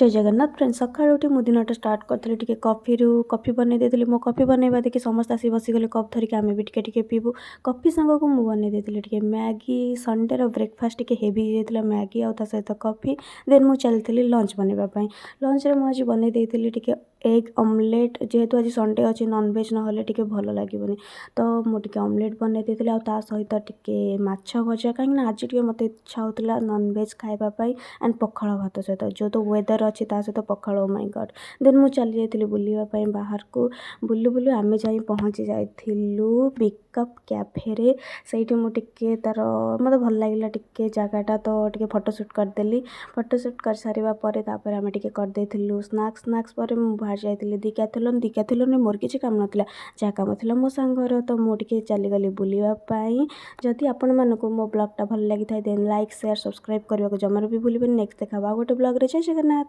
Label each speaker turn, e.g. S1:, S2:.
S1: ଜୟ Jagannath friend. ସକାଳୁ ଉଠି ମୁଁ ଦିନଟା ଷ୍ଟାର୍ଟ କରିଥିଲି ଟିକେ କଫିରୁ। କଫି ବନେଇ ଦେଇଥିଲି। ମୋ କଫି ବନେଇବା ଦେଖି ସମସ୍ତେ ଆସି ବସିଗଲେ କପ୍ ଧରିକି, ଆମେ ବି ଟିକେ ଟିକେ ପିଇବୁ। କଫି ସାଙ୍ଗକୁ ମୁଁ ବନେଇ ଦେଇଥିଲି ଟିକେ ମ୍ୟାଗି। ସଣ୍ଡେର ବ୍ରେକଫାଷ୍ଟ ଟିକେ ହେଭି ହେଇଯାଇଥିଲା, ମ୍ୟାଗି ଆଉ ତା ସହିତ କଫି। ଦେନ୍ ମୁଁ ଚାଲିଥିଲି ଲଞ୍ଚ ବନେଇବା ପାଇଁ। ଲଞ୍ଚରେ ମୁଁ ଆଜି ବନେଇ ଦେଇଥିଲି ଟିକେ ଏଗ୍ ଅମଲେଟ୍। ଯେହେତୁ ଆଜି ସଣ୍ଡେ ଅଛି, ନନଭେଜ୍ ନହେଲେ ଟିକେ ଭଲ ଲାଗିବନି, ତ ମୁଁ ଟିକେ ଅମଲେଟ୍ ବନେଇ ଦେଇଥିଲି ଆଉ ତା ସହିତ ଟିକେ ମାଛ ଭଜା, କାହିଁକିନା ଆଜି ଟିକେ ମୋତେ ଇଚ୍ଛା ହେଉଥିଲା ନନଭେଜ୍ ଖାଇବା ପାଇଁ। ଆଣ୍ଡ ପଖାଳ ଭାତ ସହିତ, ଯେଉଁ ତ ୱେଦର୍ ଅଛି, ତା ସହିତ ପଖାଳ, ଓ ମାଇ ଗଡ଼୍। ଦେନ୍ ମୁଁ ଚାଲି ଯାଇଥିଲି ବୁଲିବା ପାଇଁ ବାହାରକୁ। ବୁଲୁ ବୁଲୁ ଆମେ ଯାଇ ପହଞ୍ଚି ଯାଇଥିଲୁ ପିକଅପ୍ କ୍ୟାଫେରେ। ସେଇଠି ମୁଁ ଟିକେ ତା'ର ମୋତେ ଭଲ ଲାଗିଲା ଟିକେ ଜାଗାଟା, ତ ଟିକେ ଫଟୋ ସୁଟ୍ କରିଦେଲି। ଫଟୋ ସୁଟ୍ କରିସାରିବା ପରେ ତାପରେ ଆମେ ଟିକେ କରିଦେଇଥିଲୁ ସ୍ନାକ୍ସ। ସ୍ନାକ୍ସ ପରେ ମୁଁ ବାହାରି ଯାଇଥିଲି ଡିକାଥଲନ୍। ଡିକାଥଲନ୍ରେ ମୋର କିଛି କାମ ନଥିଲା, ଯାହା କାମ ଥିଲା ମୋ ସାଙ୍ଗର, ତ ମୁଁ ଟିକେ ଚାଲିଗଲି ବୁଲିବା ପାଇଁ। ଯଦି ଆପଣମାନଙ୍କୁ ମୋ ବ୍ଲଗ୍ଟା ଭଲ ଲାଗିଥାଏ, ଦେନ୍ ଲାଇକ୍, ସେୟାର, ସବସ୍କ୍ରାଇବ୍ କରିବାକୁ ଜମାରୁ ବି ଭୁଲିବେନି। ନେକ୍ସଟ ଦେଖା ଆଉ ଗୋଟେ ବ୍ଲଗ୍ରେ। ଜୟ ଜଗନ୍ନାଥ।